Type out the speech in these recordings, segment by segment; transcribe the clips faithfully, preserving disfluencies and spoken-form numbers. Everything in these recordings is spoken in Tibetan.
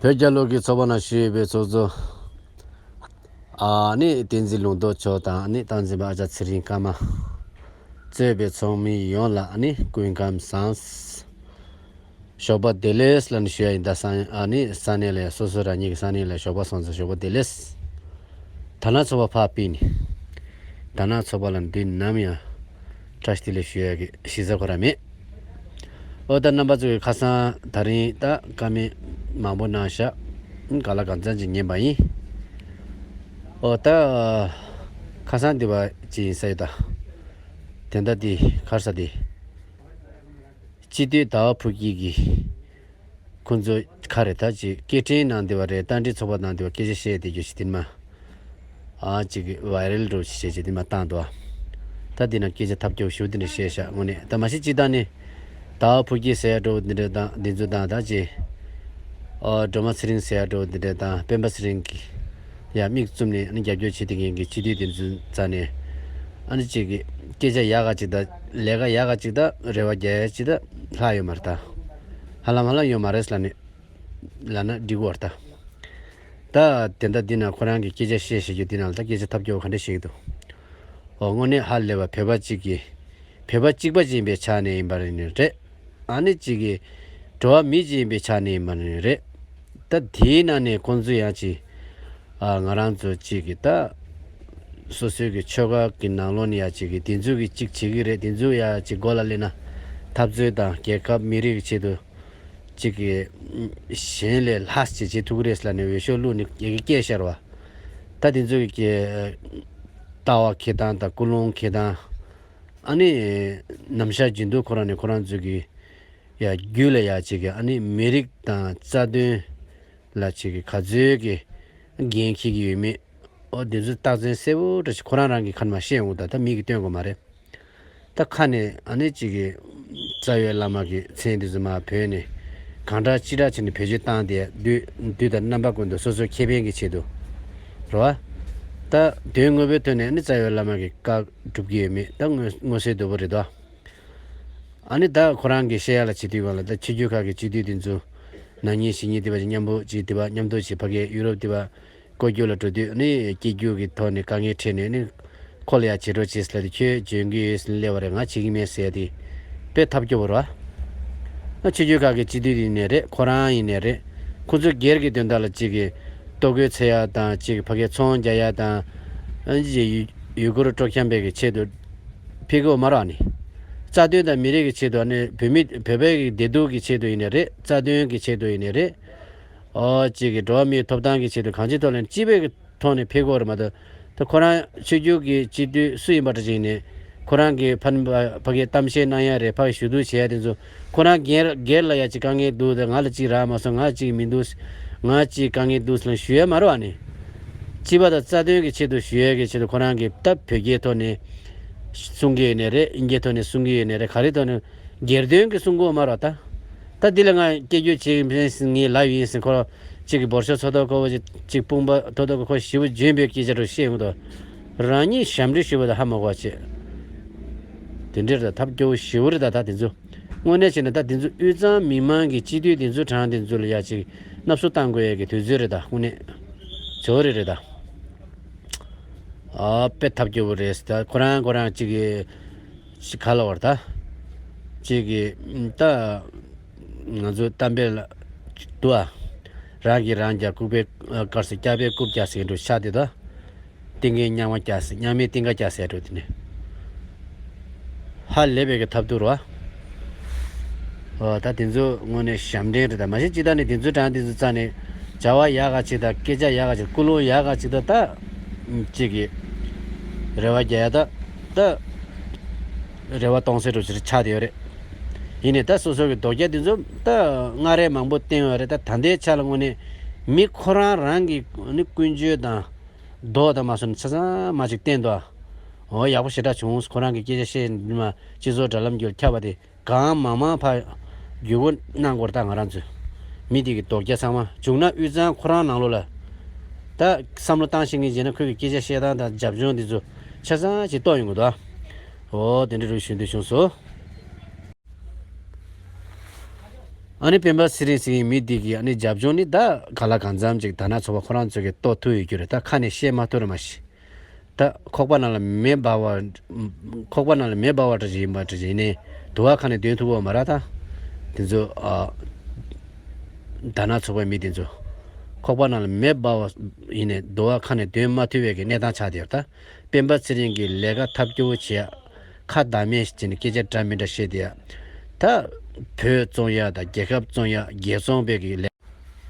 བོད་རྒྱལ་ལོ་གི་ཚོགས་པ་ནང་ཞུགས་པའི་ཚོགས་གཙོ། ཨ་ནི་བསྟན་འཛིན་ལུང་རྟོགས་མཆོག་དང་ཨ་ནི་སྟངས་འཛིན་པ་ཨ་ཅག་ཚེ་རིང་ཀརྨ། གཙོས་པའི་ཚོགས་མི་ཡོངས་ལ་ཨ་ནི་སྐུ་ཁམས་བཟང་། ཞོགས་པ་བདེ་ལེགས་ལབ་ནས་ཞུ་ཡ་ཡིན། ད་ས་ཨ་ནི་ས་གནས་ལ་སོ་སོ་རང་ཉིད་ཀྱི་ས་གནས་ལ་ཞོགས་པ་སོང་ཙང་ཞོགས་པ་བདེ་ལེགས། ད་ནང་ཚོགས་པ་ཕར་ཕུད་ནས། ད་ནང་ཚོགས་པ་ལ་མདུན་ནམ་ཡང་བཀྲ་ཤིས་བདེ་ལེགས་ཞུ་ཡ་གི་གཞི་རྩ་ཁོ་རང་མེད། ཨོ་ད་རྣམ་པ་ཚོ་གི་ཁ་སང་ད་རིང་ད་བཀའ་མོལ་མང་པོ་གནང་ཤག་ག་ལ་གང་འཚམ་ཅིག་ཉན་པ་ཡིན། ཨོ་ད་ཁ་སང་འདི་བ་ཅི་ཡིན་ས་ཡོད་ད། དེ་འདྲ་འདི་གར་ས་འདི། སྤྱི་འཐུས་ཟླ་བ་ཕུགས་སྐྱིད་ཀྱིས། ཁོང་ཚོ་ག་རེ་ད་ཅིག་སྐད་འཕྲིན་ནང་འདི་བ་རེད། རྟ་མགྲིན་ཚོགས་པ་ནང་འདི་བ་སྐད་ཆ་བཤད་བསྡད་རྒྱུ་ཞིག་འདི་མ། ཨ་ཅིག་ཝའི་རལ་འགྲོ་ཞིག་བྱས་བྱས་འདི་མ་བཏང་འདུག་ད་འདི་ན་སྐད་ཆ་ཐབས་སྐྱོ་ཞུ་འདི་འདྲ་བཤད་ཤག་དངོས་གནས་ད་མ་གཞི་སྤྱི་བཏང་ནི། ཟླ་བ་ཕུགས་སྐྱིད་ཟེར་ཡ་འགྲོ་འདི་འདྲ་དང་འདི་ཚོ་དང་ད་ཅིག་ཨོ་སྒྲོལ་མ་ཚེ་རིང་ཟེར་ཡ་འགྲོ་འདི་འདྲ་དང་སྤེན་པ་ཚེ་རིང་གི་ཡ་མིག་བཙུམ་ནས་ཨ་ནི་རྒྱབ་སྐྱོར་བྱེད་དེ་མཁན་གྱི་སྤྱི་འཐུས་དེ་ཚོའི་རྩ་ནས། ཨ་ནི་གཅིག་གི་སྐད་ཆ་ཡག་ག་གཅིག་དང་ལས་ཀ་ཡག་ག་གཅིག་དང་རེ་བ་རྒྱག་ཡ་གཅིག་དང་ལྷག་ཡོད་མ་རེད་ད། ཧ་ལམ་ཧ་ལམ་ཡོད་མ་རེད་ལབ་ནས་ལབ་ན་འགྲིག་གོ་རེད་ད། ད་དེ་འདྲ་འདི་ན་ཁོ་རང་གི་སྐད་ཆ་བཤད་བཤད་རྒྱུ་འདི་ན་ད་སྐད་ཆ་ཐབས་སྐྱོ་བོ་ག་འདྲ་བཤད་ཀྱི་འདུག་ཨོ་དངོས་གནས་ཧ་ལས་པ་བོད་པ་གཅིག་གི་བོད་པ་གཅིག་པ་ཅིག་ཡིན་པའི་ཆ་ནས་ཡིན་པ་ནི་རེད། ཨ་ནི་གཅིག་གི་འགྲོ་བ་མི་གཅིག་ཡིན་པའི་ཆ་ནས་ཡིན་པ་ནི་རེད། ད་དེའི་ནང་ནས་ཁོང་ཚོ་ཡང་གཅིག་ཨ་ང་རང་ཚོ་གཅིག་གི་ད་སོ་སོའི་གི་ཆོལ་ཁ་གི་ནང་ལོགས་ནས་ཡང་གཅིག་གི་དེ་ཚོ་གི་གཅིག་བྱེད་ཀྱི་རེད། དེ་ཚོ་ཡང་གཅིག་མགོ་ལ་སླེབས་ན་འཐབ་རྩོད་དང་རྒྱལ་ཁབ་མི་རིགས་ཀྱི་ཆེད་དུ་གཅིག་གི་གཞན་ལས་ལྷག་ཅིག་བྱེད་ཐུབ་ཀྱི་རེད་ཟེར་ལབ་ནས་འོས་ཤོག་བླུགས་ནས་ཡ་གི་སྐད་བཤད་རོགས། ད་དེ་ཚོ་གི་ལྟ་བ་འཁྱེར་སྟངས་དང་ཀུན་སློང་འཁྱེར་སྟངས། ཨ་ནི་ནམ་ཞག་རྒྱུན་དུ་ཁོ་རང་ནས་ཁོ་རང་ཚོ་གི་ཡ་རྒྱུད་ལ་ཡ་གཅིག་གི་ཨ་ནི་མི་རིགས་དང་རྩ་དོན་ལ་གཅིག་གི་ག་ཚོད་ཀྱི་འགན་འཁྱེར་གྱི་ཡོད་མེད། ཨོ་དེ་ཚོ་རྟགས་མཚན་གསལ་པོ་འདྲ་ཞིག་ཁོ་རང་རང་གི་ཁ་ནས་མ་བཤད་འོང་ད། ད་མི་གིས་སྟོན་དགོས་མ་རེད། ད་ཁ་ནས་ཨ་ནི་གཅིག་གི་རྩ་བའི་བླ་མ་གི་མཚན་དེ་ཚོ་མར་བོས་ནས་གང་དྲག་ཅི་དྲག་བྱས་ནས་བེད་སྤྱོད་བཏང་སྟེ་དུས་དུས་དང་རྣམ་པ་ཀུན་ཏུ་སོ་སོའི་ཁེ་ཕན་གྱི་ཆེད་དུ་རེད་བ། ད་དོན་དངོས་པོའི་ཐོག་ནས་ཨ་ནི་རྩ་བའི་བླ་མ་གི་བཀའ་སྒྲུབ་ཀྱི་ཡོད་མེད་ད་མངོན་མངོན་གསལ་དོད་པོ་རེད་དོ། ཨ་ནི་ད་ཁོ་རང་གི་བཤད་ཡ་ལ་བྱེད་དུས་གང་ལ་ད་ཆོས་བརྒྱུད་ཁག་གི་སྤྱི་འཐུས་དེ་ཚོ་ནང་ཉིན་ཞིག་ཉིན་དེ་བ་ཞིག་མཉམ་པོ་ཅིག་དེ་བ་མཉམ་དུ་ཅིག་ཕ་གི་ཡུ་རོབ་དེ་བ་སྐོར་རྒྱུག་ལ་འགྲོ་དུས་ནི་སྐྱིད་རྒྱུ་གི་ཐོག་ནས་དཀའ་ངལ་འཕྲད་ནས་ནི་ཁོ་ལ་ཡ་བྱེད་རོགས་བྱེད་ཟེར་ལབ་དུས་ཁྱོད་འཇོན་གི་ཡོད་ཟེར་ནས་སླེབས་པ་རེད། ང་བྱེད་ཀྱི་མེད་ཟེར་ཡ་དེ་དཔེ་ཐབས་སྐྱོ་བོ་རེད་བ། ཆོས་བརྒྱུད་ཁག་གི་སྤྱི་འཐུས་ཡིན་ནའི་རེད། ཁོ་རང་ཡིན་ནའི་རེད། ཁོ་ཚོ་སྒེར་གྱི་དོན་དག་ལ་གཅིག་གི་ལྟོ་གོས་འཚོལ་ཡ་དང་གཅིག་ཕ་གིའི་ཚོང་རྒྱག་ཡ་དང་ཨ་ནི་ཡུ་ཡུ་གུར་སྤྲོ་འཆམ་པའི་གི་ཆེད་དུ་ཕེབས་ཀྱི་ཡོད་མ་རེད་ཨ་ནི། རྩ་དོན་དང་མི་རིགས་ཀྱི་ཆེད་དུ་ཨ་ནི་བོད་མི་བོད་པའི་གི་བདེ་སྡུག་གི་ཆེད་དུ་ཡིན་ནའི་རེད། རྩ་དོན་གྱི་ཆེད་དུ་ཡིན་ནའི་རེད། ཨོ་གཅིག་གི་འགྲོ་བ་མིའི་ཐོབ་ཐང་གི་ཆེད་དུ་གང་ཅིའི་ཐོག་ལ་ཡིན་ནའི་སྤྱི་པའི་གི་ཐོག་ནས་ཕེབས་དགོས་རེད་མ་གཏོགས། ད་ཁོ་རང་ཆོས་བརྒྱུད་ཀྱི་སྤྱི་འཐུས་སུ་ཡིན་པ་འདྲ་ཅིག་ཡིན་ནའི་ཁོ་རང་གི་ཕ་ཕ་ཕ་གིའི་གཏམ་བཤད་གནང་ཡ་རེད། ཕ་གི་ཞུ་གཏུག་བྱེད་ཡ་དེ་ཚོ་ཁོ་རང་སྒེར་སྒེར་ལ་ཡ་ཅིག་དཀའ་ངལ་འདུག་ད་ང་ལ་ཅིག་རག་མ་སོང་། ང་ཅིག་མི་འདུག་ང་ཅིག་དཀའ་ངལ་འདུག་ཟེར་ལ་ཞུ་ཡ་མ་རེད་བ་ནི། སྤྱི་པ་དང་རྩ་དོན་གྱི་ཆེད་དུ་ཞུ་ཡ་གི་ཆེད་དུ་ཁོ་རང་གི་ད་བོད་སྐད་ཐོག་ནས་གསུང་གི་ཡོད་ནའི་རེད། དབྱིན་སྐད་ཐོག་ནས་གསུང་གི་ཡོད་ནའི་རེད། ག་རེ་ཐོག་ནས་སྒེར་དོན་གྱི་གསུང་གི་ཡོད་མ་རེད་བ་ད། ད་འདི་ལ་ང་སྐད་སྒྱུར་བྱེད་ཀྱི་མིན་ཟེར་ངས་ལབ་ཡིན་ཟེར་ཁོ་གཅིག་གི་འབོར་ཤོག་ཚོགས་ཐོག་ཁོ་གཅིག་དཔུང་པ་ཐོག་ཐོག་ཁོ་ཞེ་པོ་འཇོན་པའི་སྐད་ཆ་རུ་བཤད་འོང་དོ། རང་ཉིད་ཞབས་འདྲེན་ཞུ་བ་དང་ཧ་མ་གོ་བ་བྱེད། དེ་འདྲའི་རེད་ད། ཐབས་སྐྱོ་བོ་ཞེ་པོ་རེད་ད། ད་དེ་ཚོ་དངོས་གནས་བྱས་ན་ད་དེ་ཚོ་དབུས་གཙང་མི་མང་གི་སྤྱི་འཐུས་དེ་ཚོ་གྲངས་དེ་ཚོ་ལ་ཡ་ཅིག་མནབ་བཟོ་བཏང་དགོས་ཡ་གི་དུས་ཚོད་རེད་ད། དངོས་གནས་ཚོ་རེ་རེད་ད། ཨ་དཔེ་ཐབས་སྐྱོ་བོ་རེད་ད། ཁོ་རང་ཁོ་རང་གཅིག་གི་ཅིག་ག་ལ་བར་ད། གཅིག་གི་ད་ང་ཚོ་གཏམ་དཔེ་ལ་འདུག་ཨ། རང་གིས་རང་རྒྱག་རྐུབ་པའི་དཀར་ཟེར། སྐྱག་པས་རྐུབ་རྒྱག་ཟེར་འགྲོ་ཤག་དེ་ད། ཏིང་ངེ་རྙིང་མ་རྒྱག་ཟེར། རྙིང་མས་ཏིང་ཀ་རྒྱག་ཟེར་འགྲོ་དེ་ནས། ཧ་ལས་པའི་གི་ཐབས་སྡུག་རོ། ཨོ་ད་དེ་ཚོ་དངོས་གནས་ཞབས་འདྲེན་རེད་ད། མ་གཞི་ཅི་ད་ནི་དེ་ཚོ་གྲངས་དེ་ཚོ་རྩ་ནས་བྱ་བ་ཡག་ག་ཅིག་དང་སྐད་ཆ་ཡག་ག་ཅིག་ཀུན་སློང་ཡག་ག་ཅིག་དང་ད་ཅིག་གི་རེ་བ་རྒྱག་ཡ་ད་ད་རེ་བ་གཏོང་སའི་འགྲོ་ཕྱིར་ཆགས་བསྡད་ཡོད་རེད། ཡིན་ནའི་ད་སོ་སོ་གི་དོ་རྒྱ་དེ་ཚོ་ད་སྔ་རེ་མང་པོ་བསྟན་ཡོད་རེད། ད་ད་ལྟའི་ཆ་ལ་དངོས་གནས་མི་ཁོ་རང་རང་གི་ནི་ཀུན་སྤྱོད་དང་། མདོག་དང་མ་སོན་ཆ་ཚང་མ་ཅིག་བསྟན་འདུག་ཨོ་ཡག་པོ་ཞེ་དྲག་བྱུང་། ཁོ་རང་གི་སྐད་ཆ་བཤད་མ་སྤྱི་ཚོགས་དྲ་ལམ་བརྒྱུད་ཁྱབ་པ་དེ་གང་མང་མང་ཕར་བརྒྱུད་སྐུར་གནང་དགོས་རེད། ད་ང་རང་ཚོས་མི་དེ་གི་དོ་རྒྱ་ཚང་མ་བྱུང་ན་དབུས་གཙང་ཁོ་རང་ནང་ལོགས་ལ་ད་བསམ་བློ་བཏང་ཤེས་མཁན་བྱས་ན་ཁོའི་གི་སྐད་ཆ་བཤད་སྟངས་དང་རྒྱབ་ལྗོངས་དེ་ཚོ་ཆ་ཚང་ཅིག་རྟོགས་ཡོང་གི་འདུག་ཨོ་དེ་འདྲ་རུ་ཞུ་འདོད་བྱུང་སོང་། ཨ་ནི་སྤེན་པ་ཚེ་རིང་ཟེར་མཁན་མི་འདི་གི་ཨ་ནི་རྒྱབ་ལྗོངས་ནི་ད་ག་ལ་གང་འཚམ་ཅིག་དར་ནག་ཚོགས་པ་ཁོ་རང་ཚོ་གིས་རྟོགས་ཐུབ་ཡོད་རྒྱུ་རེད། ད་ཁ་ནས་བཤད་མ་ཐུབ་རེད་མ་གཞི། ད་ཁོག་པ་ནང་ལ་མེ་འབར་བ། ཁོག་པ་ནང་ལ་མེ་འབར་བ་འདྲ་ཞིག་ཡིན་པ་འདྲ་ཞིག་ཡིན་ནའི་དུ་བ་ཁ་ནས་འདོན་ཐུབ་པ་མ་རེད་ད། དེ་ཚོ་ཨ། དར་ནག་ཚོགས་པའི་མི་དེ་ཚོ། ཁོག་པ་ནང་ལ་མེ་འབར་བ་ཡིན་ནའི་དུ་བ་ཁ་ནས་འདོན་མ་ཐུབ་པའི་གི་གནས་སྟངས་ཆགས་བསྡད་ཡོད་ད། སྤེན་པ་ཚེ་རིང་གིས་ལས་ཀ་ཐབས་སྐྱོ་བོ་བྱེད་ཡ། ཁ་བརྡ་མེད་བྱས་ནས་སྐད་ཆ་འདྲ་མི་འདྲ་བཤད་བསྡད་ཡ། ད་བོད་བཙོང་ཡ་དང་རྒྱལ་ཁབ་བཙོང་ཡ། རྒྱལ་བཙོང་པའི་གི་ལས།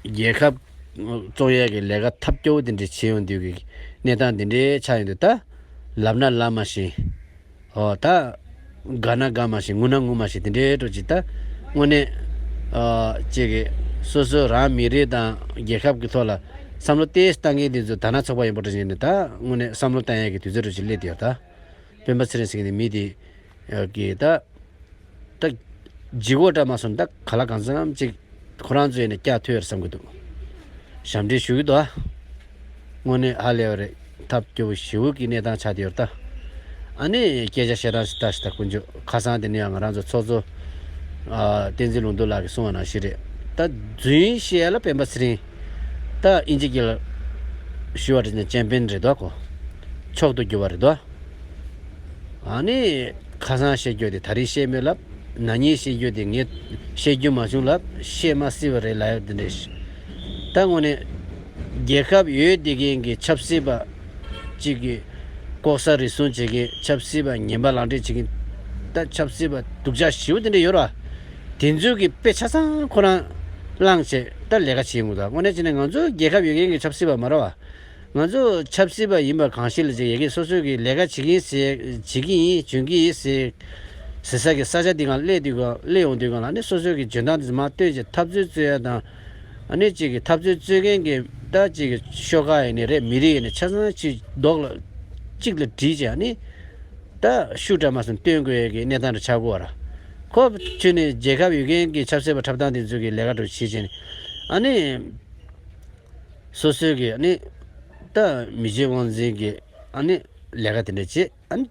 རྒྱལ་ཁབ་བཙོང་ཡས་ཀྱི་ལས་ཀ་ཐབས་སྐྱོ་བོ་དེ་འདྲ་བྱེད་ཡོང་དུས་ཀྱི་གནས་སྟངས་དེ་འདྲའི་ཆགས་ཡོང་དུས་ད། ལབ་ན་ལབ་མ་ཤེས། ཨོ་ད། དགའ་ན་དགའ་མ་ཤེས། ངུ་ན་ངུ་མ་ཤེས། དེ་འདྲའི་འགྲོ་ཅིག་ད། དངོས་གནས། ཨ། ཅིག་གི་སོ་སོ་རང་མི་རིགས་དང་རྒྱལ་ཁབ་ཀྱི་ཐོག་ལ་བསམ་བློ་ཏོག་ཙམ་བཏང་མཁན་དེ་ཚོ་དར་ནག་ཚོགས་པ་ཡིན་པ་འདྲ་བྱས་ནས་ད་དངོས་གནས་བསམ་བློ་བཏང་ཡས་ཀྱི་དུས་ཚོད་འགྲོ་ཅིག་སླེབས་བསྡད་ཡོད་ད། སྤེན་པ་ཚེ་རིང་ཟེར་མཁན་དེ་མི་དེ་གི་ད། ད་ལྗིད་ཁོག་འདྲ་མ་སོང་ད་ག་ལ་གང་འཚམ་ཅིག་ཁོ་རང་ཚོ་ཡིན་ན་སྐྱག་ཐོས་རེད་བསམ་གི་འདུག། ཞབས་འདྲེན་ཞུ་གི་འདུག་ཨ། དངོས་གནས་ཧ་ལས་པ་རེད། ཐབས་སྐྱོ་བོ་ཞེ་པོ་གི་གནས་སྟངས་ཆགས་བསྡད་ཡོད་རེད་ད། ཨ་ནི་སྐད་ཆ་བཤད་སྟངས་ཞིག་ལྟ་ཞིག་ད་དཀོན་མཆོག། ཁ་སང་དེ་ནས་ཡང་ང་རང་ཚོ་ཚོགས་གཙོ། ཨ། བསྟན་འཛིན་ལུང་རྟོགས་ལགས་ཀྱིས་གསུངས་པ་ནང་བཞིན་རེད། ད་རྫུན་བཤད་ཡ་ལ་སྤེན་པ་ཚེ་རིང་། ད་དབྱིན་ཇི་སྐད་ལ་ཞུ་བ་རེད་ན་ཅེམ་པིན་རེད་དོ་ཁོ། མཆོག་ཏུ་གྱུར་པ་རེད་དོ། ཨ་ནི། ཁ་སང་བཤད་རྒྱུ་དེ་ད་རེས་བཤད་མེད་ལབ། ན་ནིང་བཤད་རྒྱུ་དེ་ངས་བཤད་རྒྱུ་མ་བྱུང་ལབ། བཤད་མ་སྲིད་པ་རེད་ལབ་ཡ་དེ་འདྲས། ད་དངོས་གནས། རྒྱལ་ཁབ་ཡོད་བསྡད་མཁན་གྱི་ཆབ་སྲིད་པ། གཅིག་གིས། ལྐོག་ཟ་རུལ་སུངས་བྱེད་མཁན། ཆབ་སྲིད་པ་ངན་པ་ལག་འབྲེལ་བྱེད་མཁན། ད་ཆབ་སྲིད་པ་སྡུག་ཅག་ཞེ་པོ་དེ་འདྲས་ཡོད་ར། དེ་ཚོ་གི་དཔེ་ཆ་ཚང་ཁོ་རང་བླངས་བྱས་ད་ལས་ཀ་བྱེད་ཡོང་གི་འདུག། དངོས་གནས་བྱས་ན་ང་ཚོ་རྒྱལ་ཁབ་ཡོད་མཁན་གྱི་ཆབ་སྲིད་པ་མ་རེད་བ། ང་ཚོ་ཆབ་སྲིད་པ་ཡིན་པ་གང་ཞིག་ལ་བྱས་ཡ་གི་སོ་སོ་གི་ལས་ཀ་བྱེད་ཀྱི་ཡིན་ཟེར། བྱེད་ཀྱི་ཡིན། འཇོན་གྱི་ཡིན་ཟེར། ཟེར་ས་གི་ས་ཆ་འདི་གང་སླེབས་དུས་གང་སླེབས་ཡོང་དུས་གང་ལ་ནི་སོ་སོ་གི་འཇོན་ཐང་དེ་མར་བཏོན་བྱས་འཐབ་རྩོད་རྩོད་ཡ་དང་། ཨ་ནི་གཅིག་གི་འཐབ་རྩོད་རྩོད་མཁན་གྱི་ད་གཅིག་གི་ཤོག་ཁག་ཡིན་ནི་རེད། མི་རིགས་ཡིན་ནི་ཆ་ཚང་གཅིག་རྡོག་ལ་གཅིག་ལ་སྒྲིལ་བྱས་ཨ་ནི་ད་ཤུགས་འདྲ་མ་སོང་སྟོན་དགོས་ཡ་གི་གནས་སྟངས་རེ་ཆགས་དགོས་བ་ར། ཁོ་ཁྱོད་ནི་རྒྱལ་ཁབ་ཡོད་མཁན་གྱི་ཆབ་སྲིད་པ་འཁྲབ་སྟངས་དེ་ཚོ་གི་ལས་ཀ་འགྲོ་བྱེད་བྱས་ནི་ཨ་ནི། སོ་སོའི་གི་ཨ་ནི། ད་མི་རྗེ་དབང་འཛིན་གི་ཨ་ནི་ལས་ཀ་དེ་འདྲ་བྱེད། ཨ་ནི་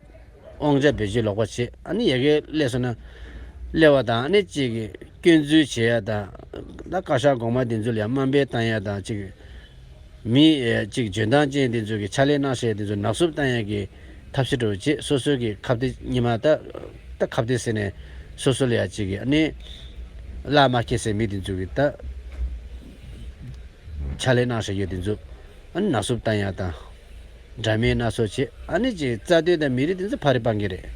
དབང་ཆ་བེད་སྤྱོད་ལོག་པ་བྱེད། ཨ་ནི་ཡ་གི་སླེབས་སོང་ན་སླེབས་པ་དང་ཨ་ནི་གཅིག་གི་སྐྱོན་འཛུལ་བྱེད་ཡ་དང་། ད་བཀའ་ཤག་གོང་མ་དེ་ཚོ་ལ་ཡང་དམའ་འབེབས་བཏང་ཡ་དང་གཅིག་མི་གཅིག་འཇོན་ཐང་ཅན་དེ་ཚོ་གི་ཕྱག་ལས་གནང་བཞག་དེ་ཚོ་ནག་བསུབ་བཏང་ཡ་གི་ཐབས་ཤེས་འགྲོ་བྱེད། སོ་སོའི་གི་ཁ་གཏད་ཉི་མ་ད་ད་ཁ་གཏད་ཟེར་ནས་སོ་སོ་ལ་ཡ་གཅིག་གི་ཨ་ནི་བླ་མ་ཁྱེད་ཟེར་མི་དེ་ཚོ་གི་ད། ཕྱག་ལས་གནང་བཞག་ཡོད་དེ་ཚོ་ཨ་ནི་ནག་བསུབ་བཏང་ཡ་དང་། འདྲ་མིན་སྣ་ཚོགས་བྱེད། ཨ་ནི་ཅིག་རྩ་དོན་དང་མི་རིགས་དེ་ཚོ་ཕ་རི་སྤང་གི་རེད།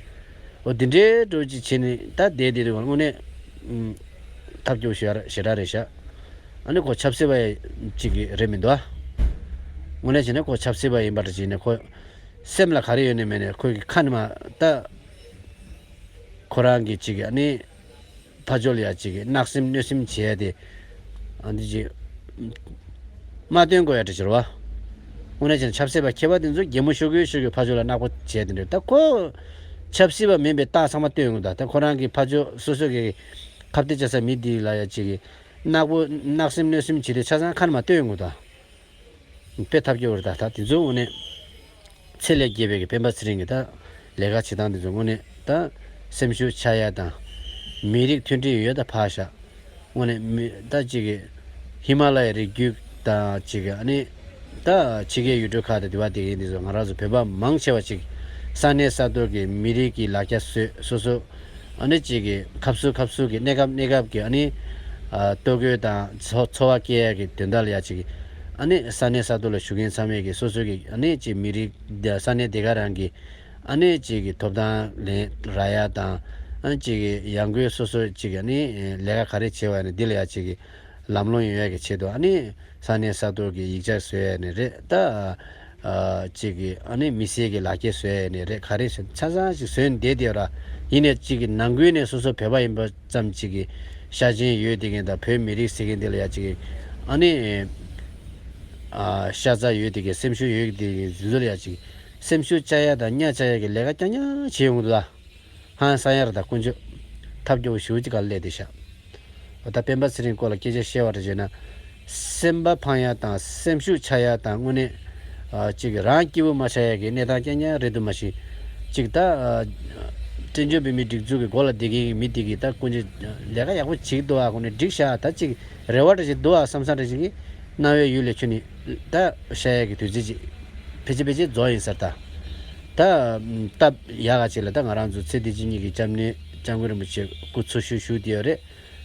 འོ་དེ་འདྲའི་འགྲོ་ཅིག་བྱེད་ནས་ད་བསྡད་བསྡད་དུས་དངོས་གནས་ཨུམ། ཐབས་སྐྱོ་བོ་ཞེ་དྲག་ཞེ་དྲག་རེད་ཤག། ཨ་ནི་ཁོ་ཆབ་སྲིད་པ་ཅིག་གི་རེད་མི་འདུག་ཨ། དངོས་གནས་བྱས་ན་ཁོ་ཆབ་སྲིད་པ་ཡིན་པ་འདྲ་ཅིག་ནས་ཁོ་སེམས་ལ་ག་རེ་ཡོད་ནས་མེད་ནས་ཁོ་གི་ཁ་ནས་མ་ད། ཁོ་རང་གི་ཅིག་ཨ་ནི། ཕར་ཕྱོགས་ལ་ཡ་གཅིག་གི་བརྣག་སེམས་གནོད་སེམས་བྱས་ཏེ། ཨ་འདི་ཅིག་མ་སྟོན་དགོས་ཡ་འདྲ་ཅིག་རེད་བ། དངོས་གནས་བྱས་ན་ཆབ་སྲིད་པ་མཁས་པ་དེ་ཚོ་གད་མོ་ཤོར་གི་ཤོར་གི་ཕར་ཕྱོགས་ལ་བརྣག་པོ་བྱས་དེ་འདྲ། ད་ཁོ་ཆབ་སྲིད་པ་མིན་པའི་རྟགས་ཚང་མ་སྟོན་ཡོང་གི་འདུག། ད་ཁོ་རང་གི་ཕར་ཕྱོགས་སོ་སོ་གི་ཁ་གཏད་བཅག་ས་མི་འདི་ལ་ཡ་གཅིག་གི་བརྣག་པོ་བརྣག་སེམས་གནོད་སེམས་བྱས་ཏེ་ཆ་ཚང་ཁ་ནས་མ་སྟོན་ཡོང་གི་འདུག། དཔེ་ཐབས་སྐྱོ་བོ་རེད་ད། ད་དེ་ཚོ་དངོས་གནས་ཚད་ལས་བརྒལ་བའི་གི་སྤེན་པ་ཚེ་རིང་གི་ད་ལས་ཀ་བྱེད་སྟངས་དེ་ཚོ་དངོས་གནས་ད་སེམས་ཤུགས་ཆག་ཡ་དང་། མི་རིགས་མཐུན་སྒྲིལ་ཡོད་ད་ཕར་བཞག། དངོས་གནས་མི་ད་ཅིག་གི་ཧི་མ་ལ་ཡའི་རི་རྒྱུད་དང་ཅིག་གི་ཨ་ནི་ད་ཕྱི་རྒྱལ་ཡུལ་གྲུ་ཁག་དང་དེ་བ་དེ་གི་འདི་ཚོ་ང་རང་ཚོ་བོད་པ་མང་ཆེ་བ་ཅིག་ས་གནས་ས་ཐོག་གི་མི་རིགས་ཀྱི་ལ་རྒྱ་བཟོས། སོ་སོ་ཨ་ནི་གཅིག་གི་ཁ་སུ་ཁ་སུ་གི་གནས་སྐབས་གནས་སྐབས་ཀྱི་ཨ་ནི་ཨ་ལྟོ་གོས་དང་འཚོ་འཚོ་བ་སྐྱེལ་ཡ་གི་དོན་དག་ལ་ཡ་གཅིག་གི་ཨ་ནི་ས་གནས་ས་ཐོག་ལ་བཞུགས་མཁན་ཚང་མས་གི་སོ་སོ་གི་ཨ་ནི་གཅིག་མི་རིགས་ས་གནས་དེ་ག་རང་གི་ཨ་ནི་གཅིག་གི་ཐོབ་ཐང་ལེན་རག་ཡ་དང་། ཨ་ནི་གཅིག་གི་ཡང་སྒོས་སོ་སོ་གཅིག་གི་ཨ་ནི་ལས་ཀ་ག་རེ་བྱེད་པ་ཡིན་ན་འདི་ལ་ཡ་གཅིག་གི་ལམ་ལྷོང་ཡོང་ཡ་གི་ཆེད་དུ་ཨ་ནི་ས་གནས་ས་ཐོག་གི་ཡིག་ཆ་བཟོ་ཡ་ནི་རེད་ད། ཨ་གཅིག་གི་ཨ་ནི་མི་སེར་གྱི་ལག་ཁྱེར་བཟོ་ཡ་ནི་རེད། ག་རེ་བཟོ་ཆ་ཚང་ཞིག་བཟོས་ནས་བསྡད་དེ་ར། ཡིན་ནའི་གཅིག་གི་ནང་ཁུལ་ནས་སོ་སོ་བོད་པ་ཡིན་པ་ཙམ་གཅིག་གི་ཤ་ཆེན་ཡོད་དེ་གིན་དང་བོད་མི་རིགས་ཟེར་གིན་དེ་ལ་ཡ་གཅིག་གི་ཨ་ནི་ཨ་ཤ་ཚ་ཡོད་དེ་གིན་སེམས་ཤུགས་ཡོད་དེ་གིན་འཛིན་ཚུལ་ལ་ཡ་གཅིག་སེམས་ཤུགས་བཅག་ཡ་དང་གཉའ་བཅག་ཡ་གི་ལས་ཀ་རྐྱང་རྐྱང་བྱེད་ཡོང་གི་འདུག་ད། ཧང་སང་ཡ་རེད་ད་དཀོན་མཆོག། ཐབས་སྐྱོ་བོ་ཞེ་པོ་ཅིག་ག་ལ་སླེབས་བསྡད་ཤག། འོ་ད་སྤེན་པ་ཚེ་རིང་སྐོར་ལ་སྐད་ཆ་བཤད་པ་རེད་བྱས་ན། སེམས་པ་ཕངས་ཡ་དང་སེམས་ཤུགས་ཆག་ཡ་དང་དངོས་གནས་ཨ་ཅིག་རང་སྐྱིད་པོ་མ་ཆགས་ཡ་གི་གནས་སྟངས་རྐྱང་རྐྱང་རེད་འདུག་མ་གཞི། ཅིག་ད་ཨ་ད་ བཙན་བྱོལ་བོད་མིའི་སྒྲིག་འཛུགས་ཀྱི་མགོ་ལ་བསྡད་མཁན་གྱི་མི་དེ་གིས་ད་སྐུ་མཁྱེན་ལས་ཀ་ཡག་པོ་བྱེད་ཀྱི་འདུག་ཨ། ཁོང་ནས་འགྲིག་ཤག་ད་ཅིག་རེ་བ་འདྲ་ཞིག་འདུག་ཨ་བསམ་བསམ་འདྲ་ཞིག་གིས་རྣ་བའི་ཡུལ་ལས་ཁྱོན་ནས་ད་ཤར་ཡག་གི་དུས་ཚོད་ཅིག་ཕལ་ཆེར་ཕལ་ཆེར་རྫོགས་ཡིན་ས་རེད་ད། ད་སྟབས་ཡག་ག་ཅིག་ལ་ད་ང་རང་ཚོ་ཚེ་འདི་ཕྱི་གཉིས་ཀྱི་སྐྱབས་གནས་སྐྱབས་མགོན་རིན་པོ་ཆེ་སྐུ་འཚོ་བཞུགས་བཞུགས་བསྡད་ཡོད་རེད།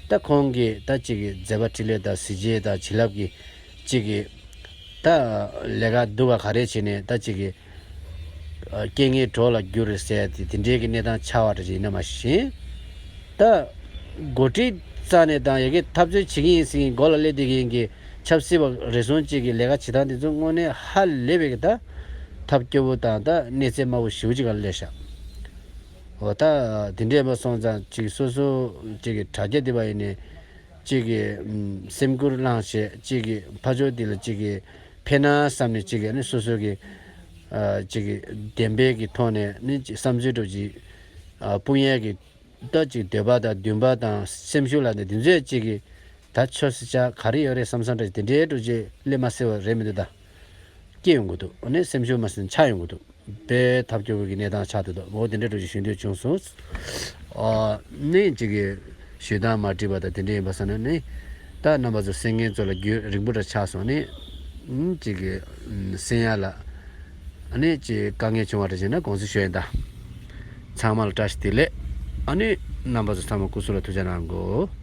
ད་ཁོང་གིས་ད་ཅིག་གི་མཛད་པ་འཕྲིན་ལས་དང་གཟི་བརྗིད་དང་བྱིན་རླབས་ཀྱི་ཅིག་གི་ད་ལས་ཀ་སྡུག་ག་ག་རེ་བྱས་ནས་ད་ཅིག་གི་རྐྱེན་ངན་གྲོགས་ལ་བསྒྱུར་རེད་ཟེར་ཏེ་དེ་འདྲའི་གི་གནས་སྟངས་ཆགས་པ་འདྲ་ཅིག་ཡིན་ན་མ་གཞི། ད་འགོ་ཁྲིད་རྩ་ནས་དང་ཡ་གི་འཐབ་རྩོད་བྱེད་ཀྱི་ཡིན་ཟེར་མགོ་ལ་སླེབས་བསྡད་མཁན་གྱི་ཆབ་སྲིད་པ་རེ་ཟུང་ཅིག་གི་ལས་ཀ་བྱེད་སྟངས་དེ་ཚོ་དངོས་གནས་ཧ་ལས་པའི་གི་ད་ཐབས་སྐྱོ་པོ་དང་ད་གནས་ཚད་དམའ་པོ་ཞེ་པོ་ཅིག་ག་ལ་སླེབས་ཤག་འོ་ད་དེ་འདྲས་མ་སོང་ཙང་ཅིག་སོ་སོ་ཅིག་གི་དྲ་རྒྱ་དེ་བ་ཡིན་ནས་ཅིག་གི་ཨམ་སེམས་ཁུར་བླངས་བྱས་ཅིག་གི་ཕ་ཕྱོགས་དེ་ལ་ཅིག་གི་ཕན་ན་བསམ་ནས་ཅིག་གི་ནི་སོ་སོ་གི་ཨ་ཅིག་གི་བདེན་པའི་གི་ཐོག་ནས་ནི་ཅིག་བསམ་ཚུལ་འདྲ་ཅིག་ཨ་སྤུངས་ཡས་གི་ད་ཅིག་འདོད་པ་དང་འདུན་པ་དང་སེམས་ཤུགས་ལ་ནི་འདི་ཚོས་ཅིག་གི་ད་ཆོས་སི་ཆ་ག་རེ་ཡོད་རེད་བསམ་བསམ་འདྲ་ཅིག་དེ་འདྲའི་འདྲ་ཅིག་སླེབས་མ་སྲིད་པ་རེད་མི་འདུག་ད། སྐྱེ་ཡོང་གི་འདུག་ཨ་ནི་སེམས་ཤུགས་མ་ཟིན་ཆག་ཡོང་གི་འདུག་དཔེ་ཐབས་སྐྱོ་པོ་གི་གནས་སྟངས་ཆགས་འདུག་ཨོ་དེ་འདྲ་འདྲ་ཅིག་ཞུ་འདོད་བྱུང་སོང་། ཨ་ནི་ཅིག་གི་ཞུ་སྟངས་མ་འགྲིག་པ་དང་དེ་འདྲ་ཡིན་པ་ས་ན་ནི་ད་རྣམ་པ་ཚོ་གསན་མཁན་ཚོ་ལ་རྒྱུན་རིང་པོ་འདྲ་ཆགས་སོང་ནི་ཨ་ཅིག་གི་ཨམ་གསན་ཡ་ལ་ཨ་ནི་ཅིག་དཀའ་ངལ་བྱུང་བ་འདྲ་བྱས་ན་དགོངས་སེལ་ཞུ་ཡིན་ད། ཚང་མ་ལ་བཀྲ་ཤིས་བདེ་ལེགས། ཨ་ནི་རྣམ་པ་ཚོ་ཚང་མ་སྐུ་གཟུགས་ལ་ཐུགས་ཅག་གནང་གོ།